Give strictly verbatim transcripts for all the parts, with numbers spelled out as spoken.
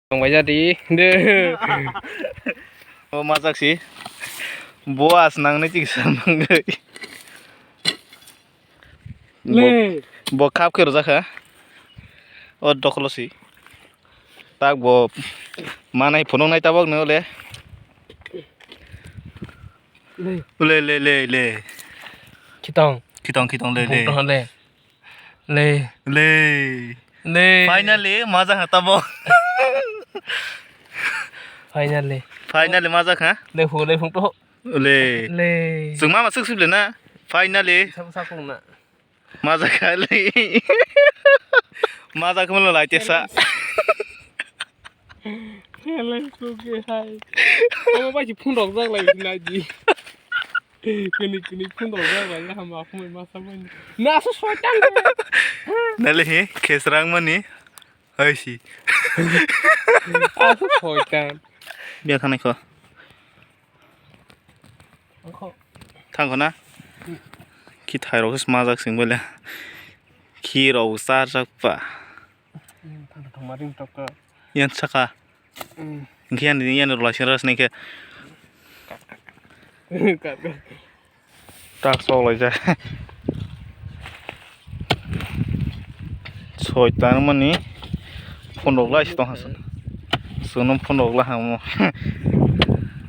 Tongbai jadi. De. O majak si. Bo as nang nai chiksa mangoi. Bo, le. Bo khap khe rwjak kha. O dokolo si. Tak bo manai phunuk nai tabok no le. Le. Le, le, le, le. Khitong. Khitong, khitong, le, le. Bukto le. Le. Le. Le. Finally, majak kha tabok. Finally. Finally, majak kha. Le hu, le phung to. Le. Le. Chwng mama swk swk le na. Finally. Sa, sa phung na. Majak kha le. Majak kha le lai tesa. Helai sugi hai. Omo bai si phun rok jak lai na ji. Kini kini phun rok jak lai na hama khumai masa bai. Na so soitan. Nale he khesrang mani. Hai si. Aso soitan. Biya khanai kho. Angkho. Thangkho na? Khi thairok se majak sing bole. Khi rok charjak pa. Thangkho thangma ring tokha. Yan saka. Mm. Hingkhe yan, yan rwlai sing ras nai khe. Kaka. Tak sok laijak. Soitan mani phunuk lai si tongkha. Chwngno phunuk lai hamo.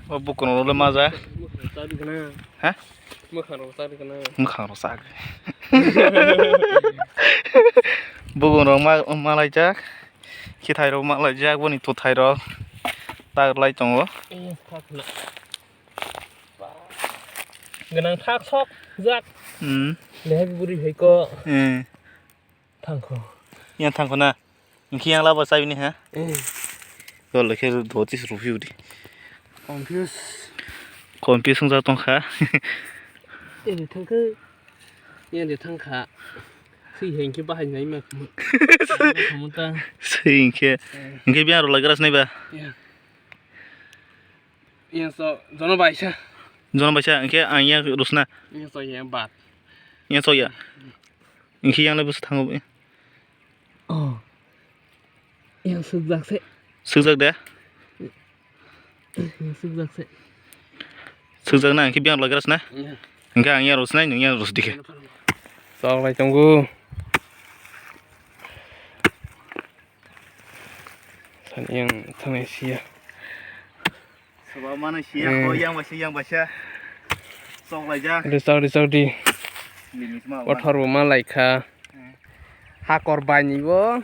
O bukuno le maja. Ha? Mwkhang rok chak. Bukuno ma, malaijak. Khithai rok malaijak, boni twthai rok. Tak lai tongo. Gwnang thak sok jak. Hmm. Lehai buri hai ko. Hmm. Thangkho. Yang thangkho na. Hingkhe yang labo chaibini ha. Hmm. Dol khe doti se ruphi udi. Confuse. Confuse wng jak tongkha. Yang thangkhe. Yang de thangkha. Swi hingkhe bahai nai ma. Kamu ta. Swi hingkhe. Eh. Hingkhe biang rok lai gras nai ba. Ya. Yang so, jono baisa. Jono baisa, hingkhe ang yang rusna. Yang so yang bat. Yang so ya. Hingkhe yang le bwswk thango. Oh. Yang sukjak se. Sukjak de? Yang sukjak se. Sukjak na, hingkhe biang lai gras na. Iya. Hingkhe ang yang rusnai, nung yang rus dikhe. Sok lai tongo. Sani yang thanai siya. Soba mano siya, hmm, ko yang baisa, yang baisa. Sok laijak. Ri sok, ri sok di. Limit ma. Kothor bo ma laikha. Hmm. Hakor baini bo.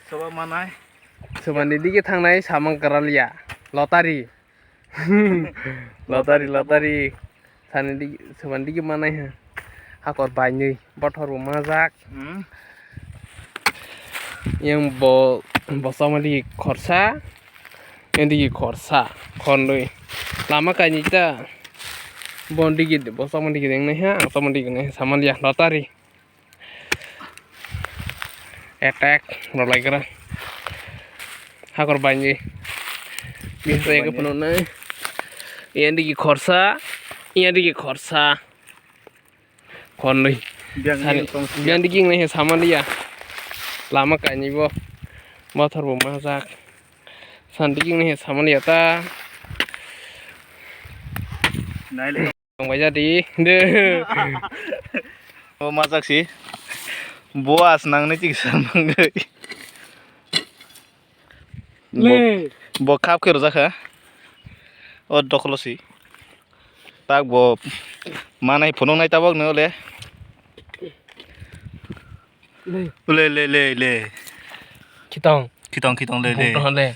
Soba manai. Sobani digi thangnai samang kwral ya. Lottery. Lottery, lottery. Sani digi, sobani digi manai ha. Hakor bainwi, bothor bo majak. Hmm. Yang bo, bo sama digi khorsa, yang digi khorsa, khornwi. Lama kainwi ta, bo digi, bo sama digi nai ha, ang sama digi nai ha, sama liya, lottery. Attack rwlaigra. Hakor bainwi. Bisa ya phunuknai. Yang digi khorsa, yang digi khorsa. Khornwi. Biang sani, digi tong sini. Biang digi nai he samaliya. Lama kainwi bo. Bothor bo majak. Sani digi nai he samaliya ta. Nai le. Tongbai jadi. De. O majak si. Bo as nang nai chiksa mangoi. Bo, le. Bo khap khe rwjak kha. O dokolo si. Tak bo manai phunuk nai tabok no le. Le. Le, le, le, le. Khitong. Khitong, khitong, le, le. Bukto le.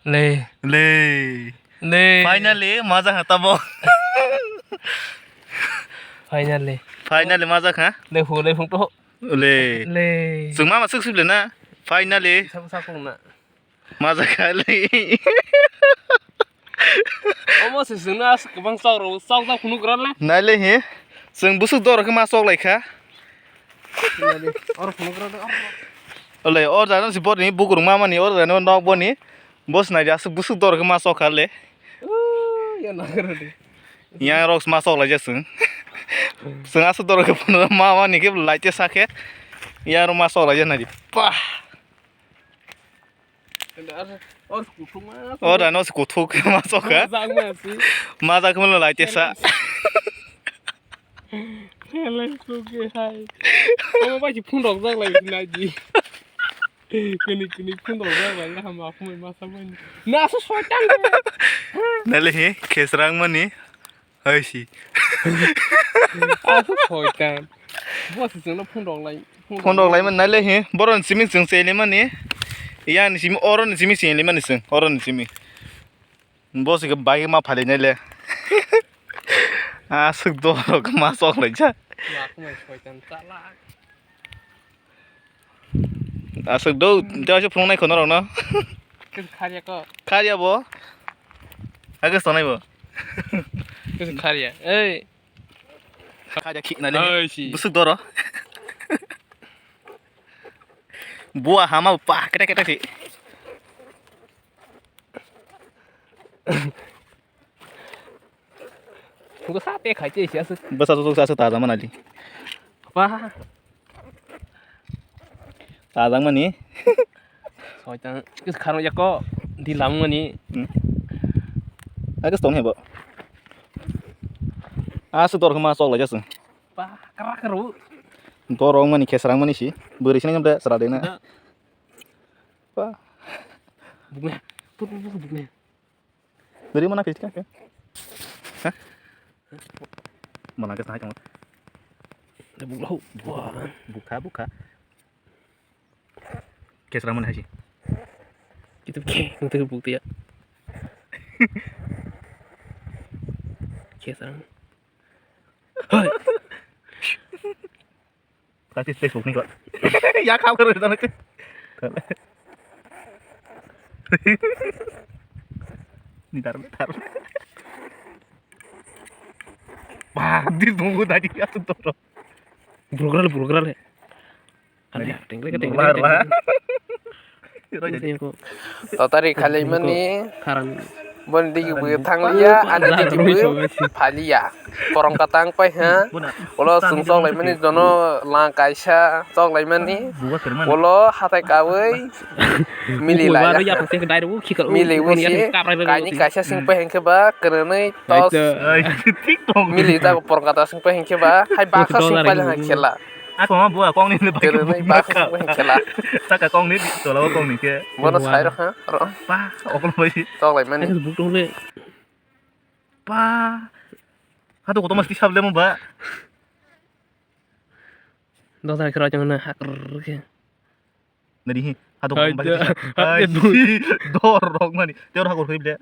Le. Le. Le. Finally, majak kha tabok. Finally. Finally, majak kha. Le hu, le phung to. Le. Le. Chwng mama swk swk le na. Finally. Sa, sa phung na. Majak kha le. Omo se chwngno aswk kwbang chok rw, chok jak phunuk gra le. Nai le he. Chwng bwswk doro khe ma chok lai kha. Oro phunuk gra de, oro. Ole, or jano si boni bugrung mamani, or jano nok boni. Bo sinai di aswk bwswk doro khe ma chok kha le. Ooh, ya nagra de. Yang rok ma chok lai jak chwng. Chwng aswk doro khe phunuk mamani khe lai te sa khe. Yang rok ma chok lai jak nai di. Pah. O da no kuthuk ma soka. Majak ma si. Majak ma lai tesa. Helai sugi hai. Omo bai si phundok jak lai na ji. Kini kini phundok jak lai ha ma phumai masa mani. Na so soitan. Nale he khesrang mani. Hai si. Asu soitan. Bo si chwngno phundok lai. Phundok lai man nale he. Boron simi chwng chele mani. Yang ni simi oron simi chele mani chwng. Oron simi. Bo si bai ma phali nale. Asuk dorok ma sok lai ja. Ya khumai soitan chalak. Aswk do, tei aswk phunuknai kho norokno. Kis kharya ko. Kharya bo. Agis tonai bo. Kis kharya. Ei. Kharya khik nai le. Oi, si. Busuk doro. Bua hama pa kete kete si. Bwsa te khai te sia se. Bwsa susuk sa se ta jama nali. Pa. Ta jang mani. Soitan kis kharo yako di lam mani. Hmm. Agus tong hebo. Asu dor ma sok lai jasung. Pa kara karo. Dor ong mani khesrang mani si. Bwrwi sini nyamde sra de na. Pa. Bukne. Put put put bukne. Dari mana kis kan? Ha? Mana kis naik kamu? Buklo. Bukha bukha. Kis raman haji. Itu ke, itu bukti ya. Kis raman. Hai. Kasi Facebook ni kok. Ya kau karo sana ke. Ni tar tar. Wah, di tunggu tadi ya tuh tuh. Burukral burukral ya. Ada ya, tinggal tinggal. Totari khalaimani. Boni digi bo thanglia, ani digi bo phalia. Korong katang pai ha. Ulo chwng choklaimani jono lang kaisa choklaimani. Ulo hatai kawi mili laya. Mili wisi kaini kaisa sing pai hwnkhe ba kwrwnwi tos. Mili jago korong kata sing pai hwnkhe ba hai baksa sing pai lang khela. Ako ma bua kong ni ba. Kwrwnwi baksa sing pai hwnkhe la. Saka kong ni tola kong ni ke. Bono sai rok ha ro. Pa okol bai. Choklaimani. Buk dong le. Pa. Hadu koto mas tisab le mo ba. Dota kira jangan hakr ke. Nari hi. Hadu koto mas tisab. Ai, dor rok mani. Dor hakor hoi ble.